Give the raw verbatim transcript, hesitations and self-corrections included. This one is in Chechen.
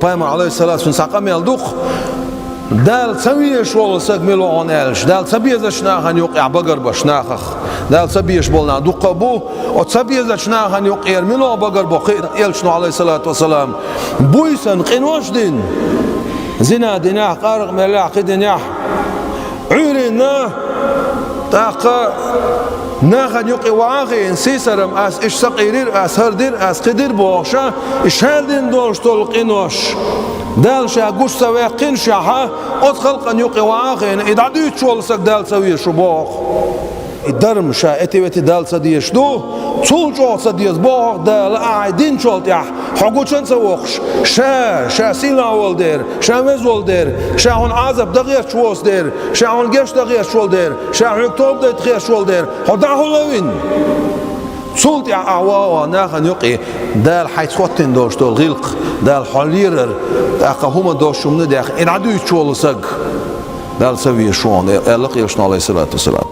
Пайхамар, алейхиссалату вассалам, цхьа къамел ду-кх: «Дала ца везаш вола саг мила ва хьуна?» — аьлча, Дала ца безача нахана юкъе багарбеш нахах. Дала ца безаш бола нах дукха а бу, оцу ца безача нахана юкъера мила ва багарбо кхин а? Элчано, алейхиссалату вассалам, буйсанна къинош дина, зина динехь, къаркъа мелехь, кхин динехь, Ӏуьйранна, тӀаккха нахана юкъе ваха а хиъна, сийсарам, ас иштта сакъийрира, ас хӀара дира, ас кхин дира бохуш, и ша дина долуш долу къинош Дала ша гучу ца ваьккхинашехь, оцу халкъана юкъе ваха а хиъна, и дӀадуьйцуш волу саг Дала ца везаш ву боху. И дарба ша эти-вети Далла ца дезаш ду, цул чӀогӀа ца деза боху Дала, ахь хьайн динчул тӀаьхьа хьо гуча а ца воккхуш, ша, ша сийлахь волу дера, ша веза волу дера, ша хьуна Ӏазап дан гӀерташ воцу дера, ша хьуна гечдан гӀерташ волу дера, ша хьоьга тоба дайта гӀерташ волу дера, хьо дӀа хӀун ловина? Цул тӀаьхьа ахь ваха а ваха нахана юкъе Дала хьайца хӀоттийна долуш долу гӀиллакх, Дала хьо лерар, тӀаккха хӀума дош хӀуманна даьхна, и дӀадуьйцуш волу саг Дала ца везаш ву хьуна, аьлла-кх Элчано, алейхиссалату вассалам.